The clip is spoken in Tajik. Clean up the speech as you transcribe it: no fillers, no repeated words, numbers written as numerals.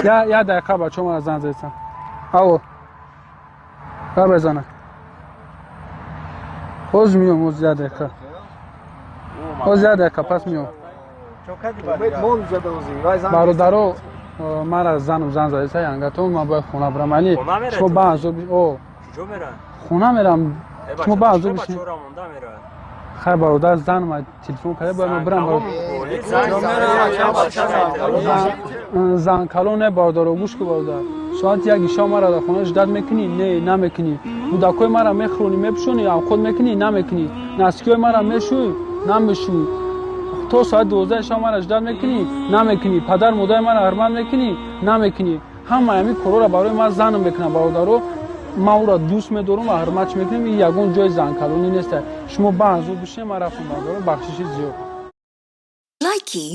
Я дақиқа, бачаҳо, мара занг задистам. Алло, га безана, ҳозир миём, ҳозир, як дақиқа, ҳозир, як дақиқа пас миём. Бародаро, мара занам занг задиста, янгатон, ман бояд хона бирам. Али, шумо ба азоб о хона мерам, шумо ба азоб. Хай, бародар, занам телефон карда, бояд ман бирам. Занкалон не, бародаро, гӯш ку, бародар, соати 1 шаб мара дар хона ждать мекунӣ? Не, намекунӣ. Кӯдакҳои мара мехӯронӣ, мепӯшонӣ, авқот мекунӣ? Намекунӣ. Носки ҳои мара мешӯй? Намешӯй. То соати 12 шаб мара ждать мекунӣ? Намекунӣ. Падар модари мара ҳурмат мекунӣ? Намекунӣ. Ҳамаи ҳамин корҳоро барои ман занам мекунам. Бародаро, ман ӯро дӯст медорам ва ҳурматш мекунам. Ин ягон ҷои занкалонӣ нест. Шумо ба азоб бишинед, ман рафтам, бародаро, бахшиши зиёд. Likey.